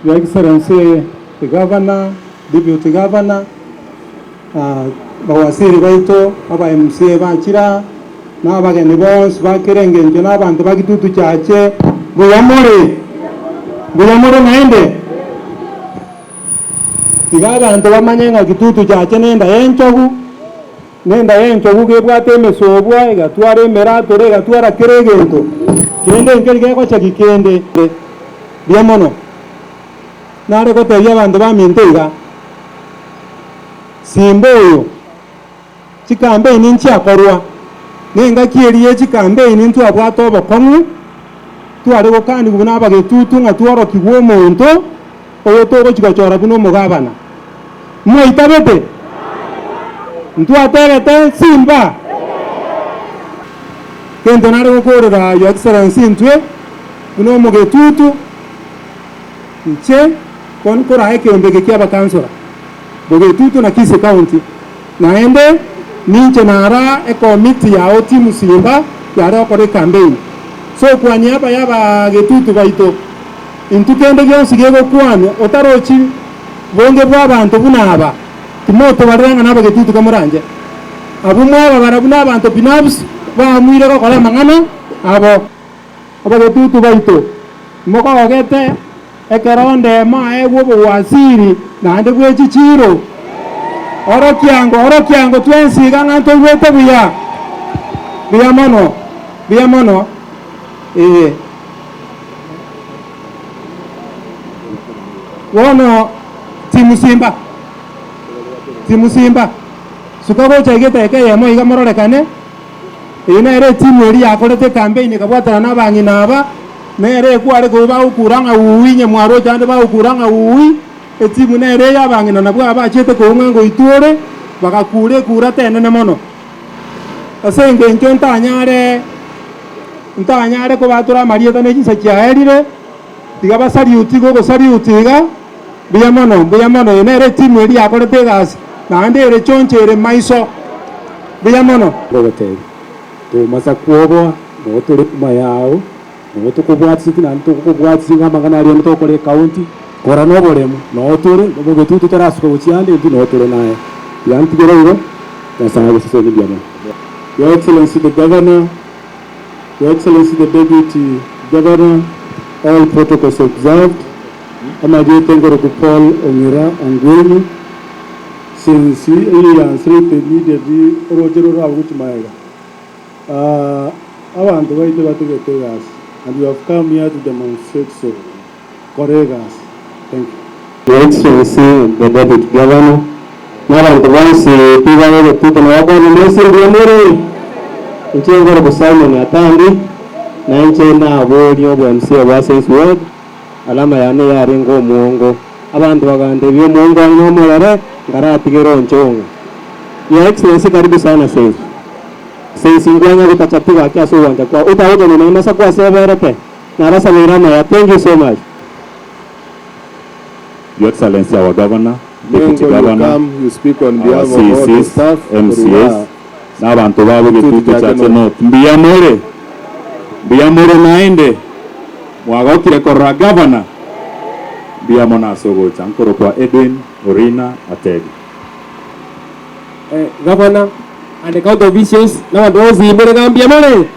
Your Excellency the Governor, Deputy Governor, Abawaziri baito, aba MCA bachire aa, na abageni bonsi ba kera engencho na abanto ba Kitutu Chache, mbuya more? Mbuya more naende? Tiga abanto bamanye ng'a Kitutu Chache nenda y'enchogu, nenda y'enchogu gebwate emesobwa, egatwara emeratore, egatwara kera egento, kende nkeri gegochaki kende. Mbuya mono. Nare gotebia abanto baminto iga, Simba oyo, chikampeini nchiakorwa, na engaki eria ye chikampeini ntwabwate obokong'u, tware gokanigwa buna abagetutu ng'a tworokigwe omonto oyo togochia gochora buna omogabana. Mwaitabete? Ntwatebete Simba? Gento nare gokorera Your Excellency intwe buna omogetutu, Inche bono nkoraa ekeombe eke ki'abakansora bogetutu na Kisii County, naende ninche naraa ekomiti yao team Simba yare gokora ecampaign. So kwa niaba y'abagetutu baito, intwe kende gionsi gegokwanwa otarochi bonge bw'abanto buna aba, timotobarera ng'a nabagetutu kamoranche. Abwo mwababara buna abanto binafsi baamuire gokora amang'ana abo. Abagetutu baito, mogogete ekero onde moaegwe obogwasiri naende bwe chichiiro. Orokiango, orokiango twensi iga ng'a ntoigwete buya, buya mono, buya mono, ee. Bono timusimba, timusimba, suka gocha iga edageka eyemo iga mororekane. Eye nere etimu eria yakorete ekampeini ekabwatana nabang'ina aba, nere ekware koba bagokura ng'a uui inye mwaroche ande bagokura ng'a uui, etimu nere eye abang'ina nabwo aba bachiete koung'a ngoitwa ore, bagakura ekura tenene mono. Ase engencho ntanyare ntanyare kobatora amarieta ne chinsa chiaerire, tiga basariuti iga ogosariuti iga, mbuya mono mbuya mono, eye nere etimu eria yakorete egasi, naende ere choncho ere maiso. Mbuya mono. Ngogoteebia, Tomasa kwoboa, noo tore nyuma yao, noo tokobwatiseti naende togokobwatisia ng'a amang'ana aria onde togokora ekaunti, kora noboremu, noo tore, obogetutu totarasuka gochia ande intwe noo tore naye. Tiga ntigere igo, Nyasae agosesenie mbuya mono. Your Excellency the Governor, Your Excellency the Deputy Governor, all protocols observed, amarieta enkorokwa Paul Ong'ira Ongwenyi, Since eye yansirete immediately oroche roraba gochia magega aah abanto baito batigete egasi and we have come here to demonstrate so kora egasi thank you. Your Excellency the Deputy Governor, na abanto bonsi pi bare egetutu na bakwane mwensi mbuya more? Inche nkorokwa Simon Atandi, na inche naboria obo MCA bwa Saints Ward, Alama yane yarenge omwongo. Abanto bagantebia, Omwongo one nomorere, nkaratigere onchong'e. Your Excellency karibu sana Seisi. Seisi nkwanya gotacha pi gaki ase ogwancha kwao. Otagocha nyuma y'amasaku ase eberete? Nabasabeire amaya. Thank you so much. Your Excellency our Governor, Deputy Mengo you Governor, come you speak on our behalf of all the CECs, staff MCAs, korwa na abanto babo Kitutu Getutu Chake Chache North. North, mbuya more? Mbuya more naende? Mwagokire korora Governor? Mbuya mono ase ogocha. Nkorokwa Edwin Orina Ategi. Governor and the county officials na abanto bonsi more ng'a mbuya more.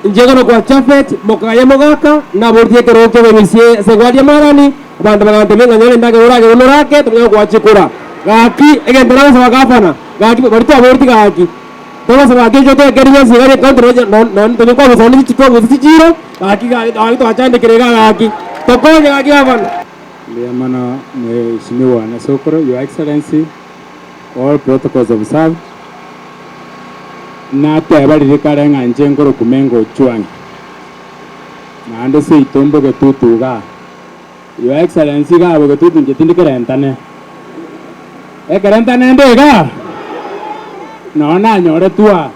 Inche nkorokwa Japhet Mokaya Mogaka, naboritie ekerogo ki'oborusia ase egwadi y'amarani, abanto bagantebia ng'a nyore endagera oragere norake tomanye gokoa chikura. Gaki egento nagosaba gavana, gaki baria twaboreti gaki, togosaba gaki inche otoekerie gionsi iga ria ecounty nonye tonye kwabusa nonye twabusa chichiro, gaki gaki twachandekire iga gaki, tokonye gaki gavana. Mbuya mono Mheshimiwa Nasokoro, Your Excellency, all protocols observed. Nateba riria kare ng'a inche nkorokwa Mengo Ochwangi, naende seito mbogetutu igaa. Your Excellency igaa bogetutu inche tindi kerentane. Ekerentane inde igaa, noo nanyoretwe aa.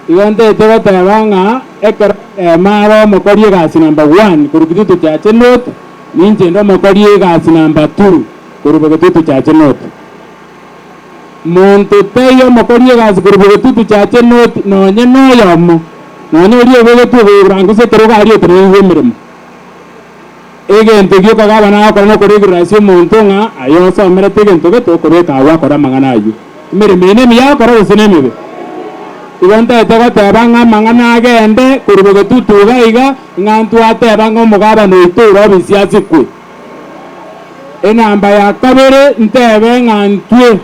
Igo ntete goteba ng'a ekero ema are omokori egasi number one korwa Kitutu Chache North, ninche inde omokori egasi number two korwa Bogetutu Chache North. Monto taiyo omokori egasi korwa Bogetutu Chache North nonye noyomo, nonye oria obegetwe oborangusi ekero iga aria otenenerigwe emeremo. Egento gioka gavana agokora nokoregerera ase omonto ng'a aye osomerete egento gete okobeka agwo akore amang'ana ayio. Emeremo eye nemiya agokora gose nemebe? Igo ntaete goteba ng'a amang'ana agende korwa bogetutu iga iga, ng'a ntwateba ng'a omogabana oito ore obisi asikwe. Enamba ya kabere ntebe ng'a ntwe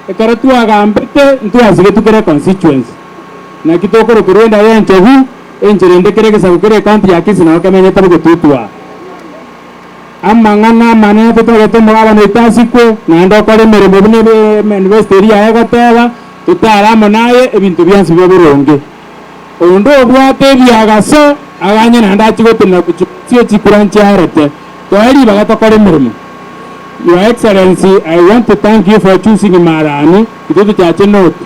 ekero twagambete ntwasigetwe kera econstituency. Naki tokorokerwa enda y'enchogu, enchera ende kera egesaku kere ecounty ya Kisii nabo kemenyete bogetutu aa. Amang'ana amanene totagete omogabana oito asikwe, naende okore emeremo buna emanifesto eria yaye egoteba, totare amo naye ebinto bionsi bibe boronge. Onde obwate ebiagaso aganye naende achie gotenena gochia bosio chikura nchiarete. Toe ribaga tokore emeremo. Your Excellency, I want to thank you for choosing Marani, intwe tochache North.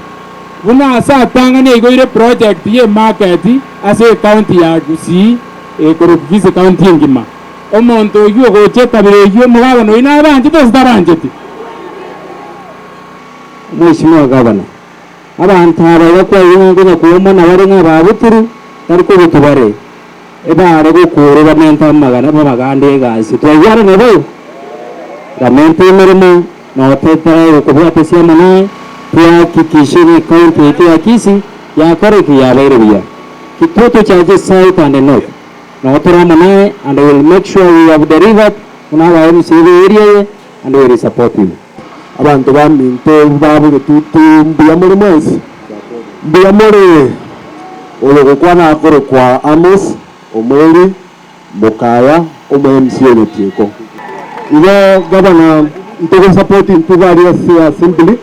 Buna ase atang'ani aigoire project ye market ase ecounty ya Gusii ekorokwa Kisii county engima. Omonto oyio ogocha ekabira eyio omogabana oyio nabanchete gose tabancheti? Mheshimiwa Gavana, abanto aba iga kwaigwa ng'a nkonya koomana bare ng'a ababuturu tari kobutu bare, ebare gokuurwa bamente amagana babagande egasi. Twaigwanana boigo? Bamente emeremo na otetera egokobwatesia amo naye, twahakikishe ng'a ecounty yaito ya Kisii yakora ki? Yabeire buya. Kitutu chache south and north. Nabo tore amo naye and we will make sure we have delivered buna aba MCA be area eye and we will support you. Abanto baminto ba bogetutu mbuya more mwensi? Mbuya more? Oyogokwana akorokwa Amos Omweri Mokaya omo MC o Nyatieko. Igo gavana ntogo support intwe baria ase assembly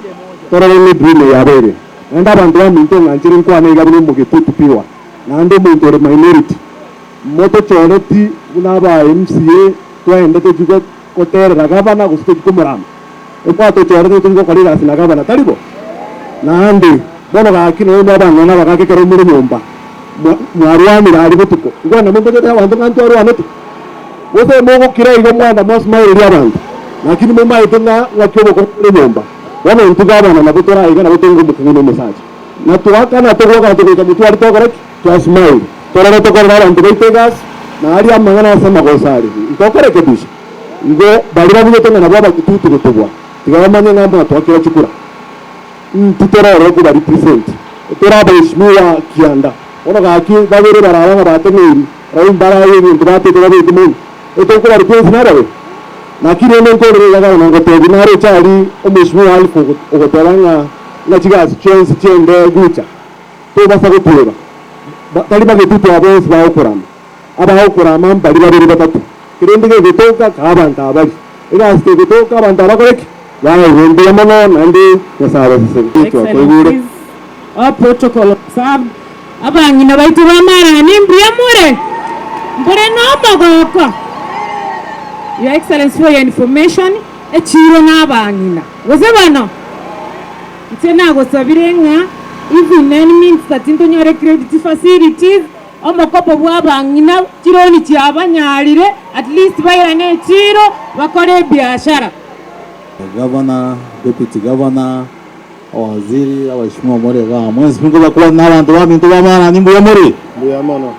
torore ng'a edream eye yabeire. Naende abanto baminto ng'anchere nkwane iga buna omogetutu piwa naende omonto ore minority motochoreti buna aba MCA twaende tochi goterera gavana gose tochi komorama. Emwatochorete tochi gokora egasi na gavana tari bo? Naende bono gaki nonya mwabang'ana abagaka ekero more nyomba mwarwanire aria botuko nkwana montochete abanto ng'a ntwarwanete? Gose mogokira igo mwaenda mwasmileria abanto lakini momaete ng'a ng'aki obokong'u bore nyomba. Bono intwe gavana nabo toraiga nabo tonga omokungu na omosacha. Na twaakana togoakana togoika motware tokora ki? Twasmile. Torore tokorera abanto baito egasi na aria amang'ana ase amagoso are. Ntokorekebisha. Igo baria babugete ng'a nabwo abagetutu gotubwa, tiga bamanye ng'a mwatwakera chikura. Intwe tororere koba represent. Tore abaheshimiwa kianda. Bono gaki babere baraba ng'a bateneiri, barabwo mbaraye ebinto batete babeke mono. Etokobaria twensi nababe? Naki rende nkorera iga gavana ngotebia naroche aria omheshimiwa Alpha ogoteba ng'a ng'a chigasi chionsi chiende gucha tobasa gotweba. Tari bagetutu aba bonsi bagokorama. Abagokorama mbari babere batato. Kerende gegotoka kaa abanto abari. Egasi tegotoka abanto abakore ki? Baigwe mbuya mono naende Nyasae abasesenie. Twakoigure. Excellencies, all protocol observed. Abang'ina baito b'amarani mbuya more? Mbore nomogoko? Your Excellency for your information, echiro nabang'ina gose bono? Inche nagosabire ng'a if in any means that ntonyore credit facilities, omokopo bw'abang'ina chironi chiabanyarire at least bairane echiro bakore ebiashara. Governor, Deputy Governor, Abawaziri, abaheshimiwa more igaa mwensi pi nkobakwana na abanto baminto ba Marani mbuya more? Mbuya mono.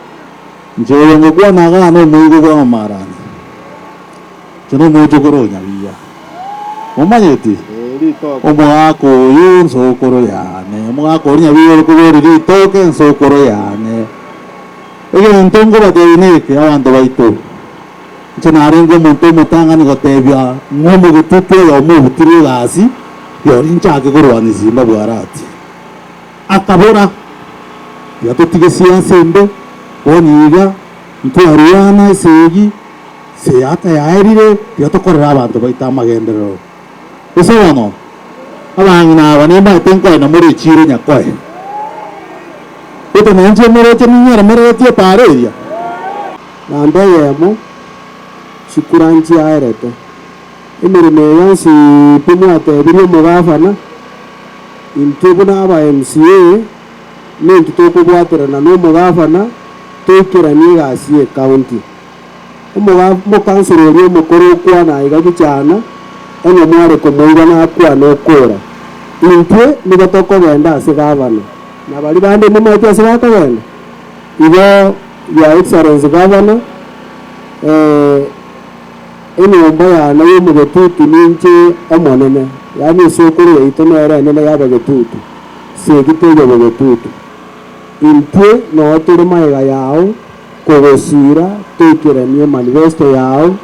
Inche oyo ngokwana igaa nomoigo bwa Marani, inche nomochokoro o Nyabiya. Momanyeti? Omogaka oyo nsokoro yane, omogaka oria Nyabiya ore koboria ritoke nsokoro yane. Egento nkobatebia neke abanto baito, inche narenge omonto omotang'ani gotebia ng'a omogetutu oyomo obutirwe egasi, rirorio nchake korwania Simba bw'Arati. Akabora, Tiga totige siasa embe, bono iga ntwarwana esegi, siasa yaerire, tiga tokorere abanto baito amagenderero. Gose bono, abang'ina aba nimbaete nkoe na more echiiro nyakoe. Gete nainche moroche ninyore moreretie epaara eria. Namba eyemo, chikura nchiaerete. Emeremo eye yonsi pi mwatebirie omogavana, intwe buna aba MCA, nintwe tokobwaterana na omogavana toikeranie egasi ye ecounty. Omoga omokansoro oria omokoro okwana iga gichana, onye mware komoigwa nakwane okora. Intwe nigo tokogenda ase gavana, na baria bande momaeti ase bakogenda. Igo Your Excellency Governor, eh. Enyomba yane y'omogetutu ninche Omonene, yaani esokoro yaito nere enene y'abagetutu, segi teiyo bogetutu. Intwe noo tore magega yao kogosiira toikeranie emanifesto yao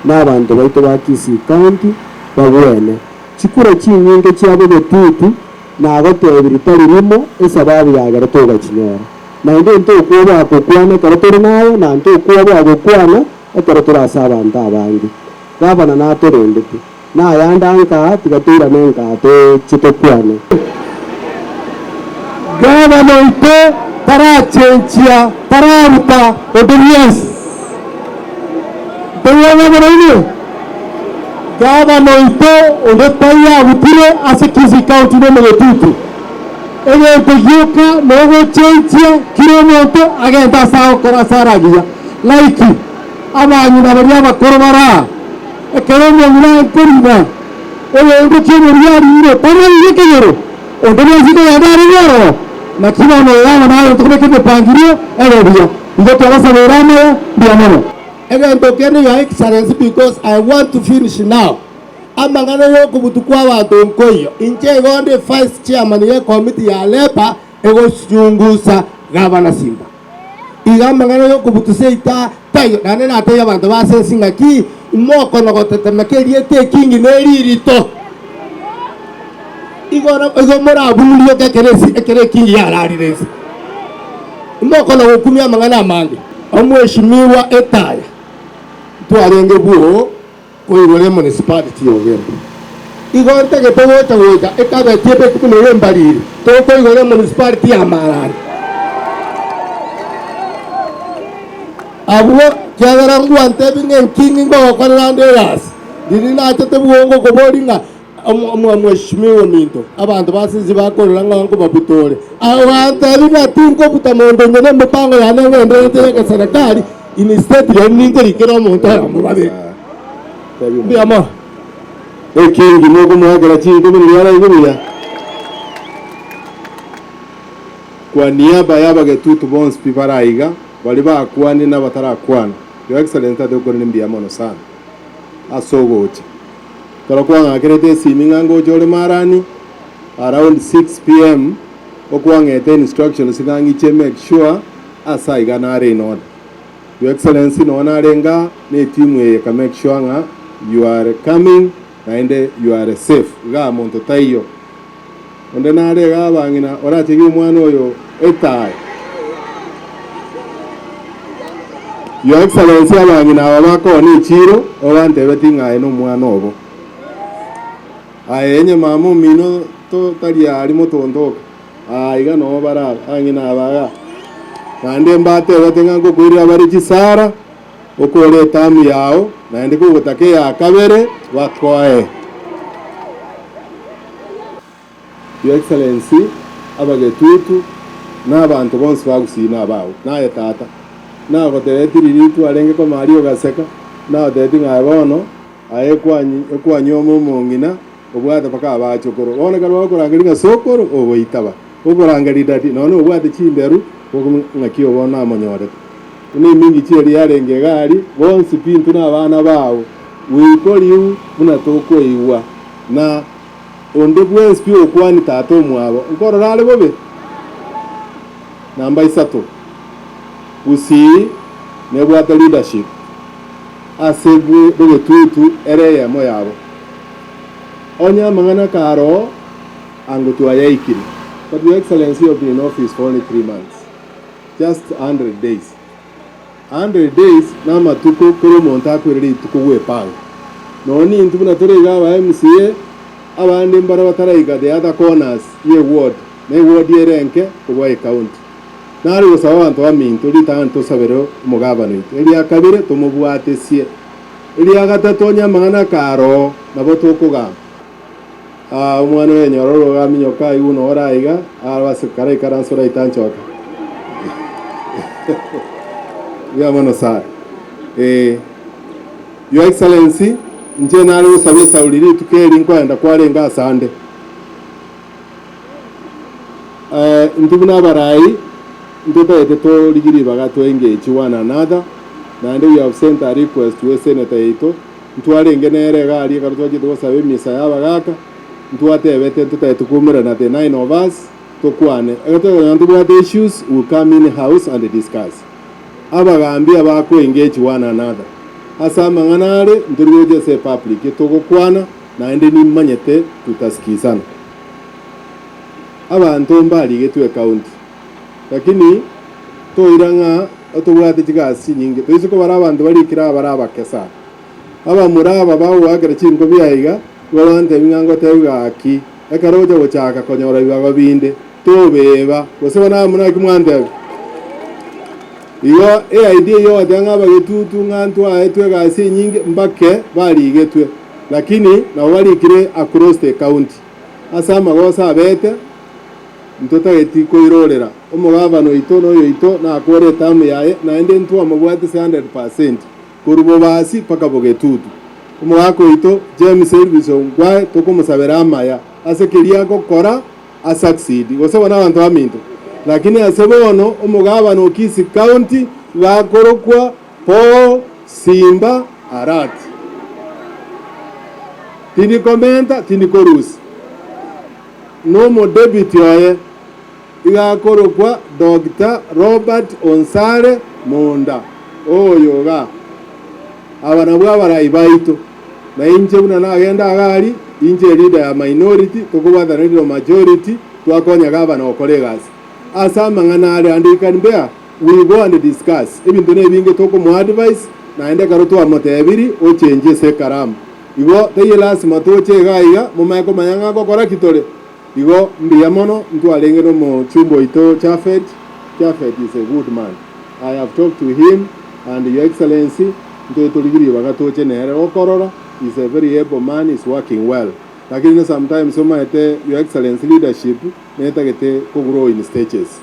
na abanto baito ba Kisii County bagwene. Chikura chinyinge chia bogetutu nagotebirie tari rimo esababu yagera togachinyora. Naende ntokwoboa gokwana ekero tore naye, na ntokwoboa gokwana ekero tore ase abanto abange. Gavana natorendete, na ayande ankaa tiga toirane nkaa toche tokwane. Gavana oito tarachenchia, tararuta onde bwensi. Ntoigwe gavana inwe? Gavana oito onde taiyo abutire ase Kisii County nomogetutu. Egento gioka nogochenchia kera omonto agende ase agokora ase are agiya. Like abang'ina baria abakoro bare aa, ekero omong'ina akorina oyondo ki'omoria arire, tamanyiri ekegoro, onde bwensi kogenda arenge ororo, naki bono iga amo naye tokobeka emepangirio ebe buya. Igo twabasabera amaya, mbuya mono. Egento kende Your Excellency because I want to finish now. Amang'ana y'okobutu kw'abanto nkoiyo. Inche igo nde vice chairman y'ekomiti ya Labour egochungusa Gavana Simba. Iga amang'ana y'okobutu seita taiyo. Naende natebie abanto ba ase ense ng'aki, Imokono gotetemeka erieta ekingi ne ririto. Igo igo morabunurioke ekero esi ekero ekingi yararire ense. Imokono gokumia amang'ana amange. Omweshimiwa Etaya, ntwarenge bwoo. Koigora emunicipality ya Ogembo. Igo ntagete gocha gocha ekabeti ebeke buna ere embariri, tokoigora emunicipality ya Marani. Abwo kiagera ngwantebi ng'a enking'i ngogokorera ande egasi, riria nachete bwongo koboria ng'a omweshimiwa ominto, abanto ba ase ense bakorora ng'a nkobabutore. Agantebi ng'a tinkobuta monto onye nemepango yane egendererete y'egeserekari, Instead rirorio ninkorikera omonto oyomo babere. Mbuya mono. Ekingi nokomoakera chinkobi riria araigwe buya. Kwa niaba y'abagetutu bonsi pi bare aiga, baria bakwanire na abatarakwana, Your Excellency tata okorende mbuya mono sana ase ogocha. Ekero kwang'akerete esimi ng'a ngocha ore Marani around 6 pm, okwang'ete instructions ng'a ng'iche make sure Ase aiga nare in order. Your Excellency nonya narenge aa ne etimu eye eka make sure ng'a you are coming naende you are safe igaa monto taiyo. Onde nare igaa abang'ina orachegie omwana oyo etae. Your Excellency abang'ina aba bakoona echiro obantebetie ng'a aye nomwana obo. Aye onye mama omino to tari aria motontoka. Aa iga noo bare aba, abang'ina aba igaa. Naende mbatebete ng'a ngokoirera bare chisara, okore etamu yao, naende kogotaka eya kabere, bakoe. Your Excellency, abagetutu, na abanto bonsi ba Gusii nabao. Naye tata, nagotebetie riria twarenge komaria ogaseka, nagotebetie ng'a aye bono, aye ekwanyuoma omong'ina, Obwate mpaka abachokoro. Bono ekero bagokorangeria ng'a sokoro, ogoitaba. Okorangeria daddy, nonya nobwate chinderu, okomanya ng'aki obo namonyorete. Buna emingichi eria yarenge iga aria, bonsi pi intwe nabana bao, goika oriu buna tokoigwa. Na onde bwensi pi ogokwani tata omwabo, nkorora are bobe? Namba isato, Gusii nebwate leadership ase bogetutu ere eyemo yabo. Onye amang'ana karoo ango twayaikire but your excellency you have been in office for only 3 months just 100 days 100 days namatuko kera omonto akwere rituko gwepanga nonya nintwe buna tore iga aba MCA abande mbare bataraika the other corners ye ward na eward ere enke kobua ecounty nare gosaba abanto baminto ritang'ani tosabere omogavana oito eria kabere tomobwatesie. Eria gatato onye amang'ana akaroo, nabo tokogamba. Aa, omwana oyo enyororo ogaminyoka aigwe buna ore aiga, aa ase karaikaranse oraitanchoke. Mbuya mono sana. Ee. Your Excellency, inche nare gosaba esauri rituko eri nkoenda kwarenge asande. Eh, intwe buna abarai, ntotagete torigie ribaga to engage one another, naende we have sent a request to esenator yaito. Ntwarenge nere iga aria ekero twachete gosaba emisa ya abagaka, ntwatebete ntotagete koumerana the nine of us tokwane. Ekero twakonyora ntobwate issues, we come in house and discuss. Abagambi aba ko engage one another ase amang'ana are, ntori gocha ase epublic togokwana naende nimanyete tutasikizana. Abanto mbarigetwe ecounty lakini toira ng'a otobwate chigasi chinyinge toise kobara abanto barikire aba bare abake sana. Abamura aba bagoakera chinkobi aiga igo bantebia ng'a ngotebi gaki ekero ocha gochaka konyora bibago binde tobeba gose bono amo naki mwantebia. Igo eidea eyio ogoteba ng'a abagetutu ng'a ntwaetwe egasi enyinge mbake barigetwe lakini nabo barikire across the county. Ase amagoso abete, ntotageti koirorera. Omogavana oito na oyoito nakore etamu yaye, naende ntwamobwatise 100% korwa bobasi mpaka bogetutu. Omogaka oito James Elvis Ongwae tokomosabera amaya ase keria agokora a succeed gose bono abanto baminto. Lakini ase bono omogavana o Kisii County gakorokwa Paul Simba Arati. Tindi komenta, tindi korusia. Nomodebiti oye iga akorokwa Doctor Robert Onsare Monda. Oyo iga. Aba nabwo abarai baito. Na inche buna nagenda iga aria, inche leader ya minority, tokobwatana leader of majority, twakonya gavana gokora egasi. Ase amang'ana aria and he can bear. We go and discuss, ebinto nebinge tokomoadvise naende ekero twamotebiri ochengie ase ekaramu. Igo taiyo lasima toche iga iga momanye komanya ng'a ngokora ki tore. Igo mbuya mono ntwarenge nomochumba oito Japhet, Japhet is a good man. I have talked to him and your excellency ntoe torigie ribaga toche nere gokorora, is a very able man, is working well. Lakini sometimes omanyete your excellency leadership netagete ko grow in stages.